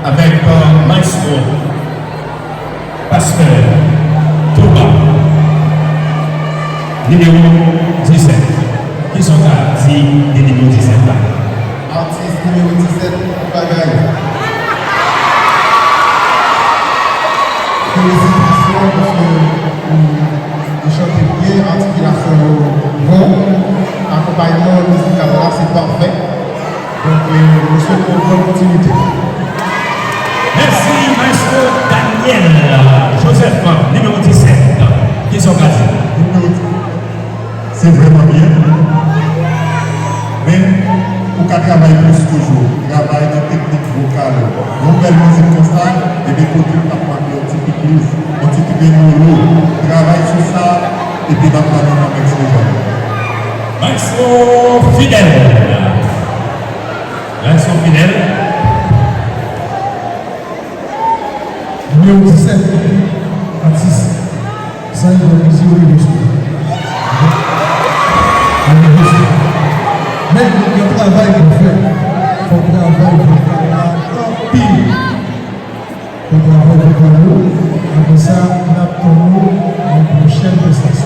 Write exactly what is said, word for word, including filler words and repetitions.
Avèk, euh, maestro, pastè, Touba, nimewo disèt. Kisa w ka di de nimewo disèt la? Atis nimewo disèt, tout bagay. Felisitasyon, paske ou, ou chante byen, atikilasyon yo bon, akonpayman mizikal la se pafè. Donk, euh, nou swete w bòn kontinite. Mèsi, maestro Daniel Joseph, nimewo disèt. Kisa w ka di? Nimewo disèt. Se vrèman byen. Men, ou ka travay plis toujou. Travay nan teknik vokal. Yon bèl mizik konsa, ebyen kote w t ap mande yon ti pikliz, yon ti tremolo. Travay sou sa, epi n ap tann ou nan Mèks Lejand. Maestro Fidel. Maestro Fidel. Nimewo disèt, atis. Sa e yon mizik revèsman. Revèsman. Men, gen travay pou fè. Fò travay pou fè la anpil. Fò travay pou fè la. Apre sa, n ap tann ou nan pwochèn prestansi.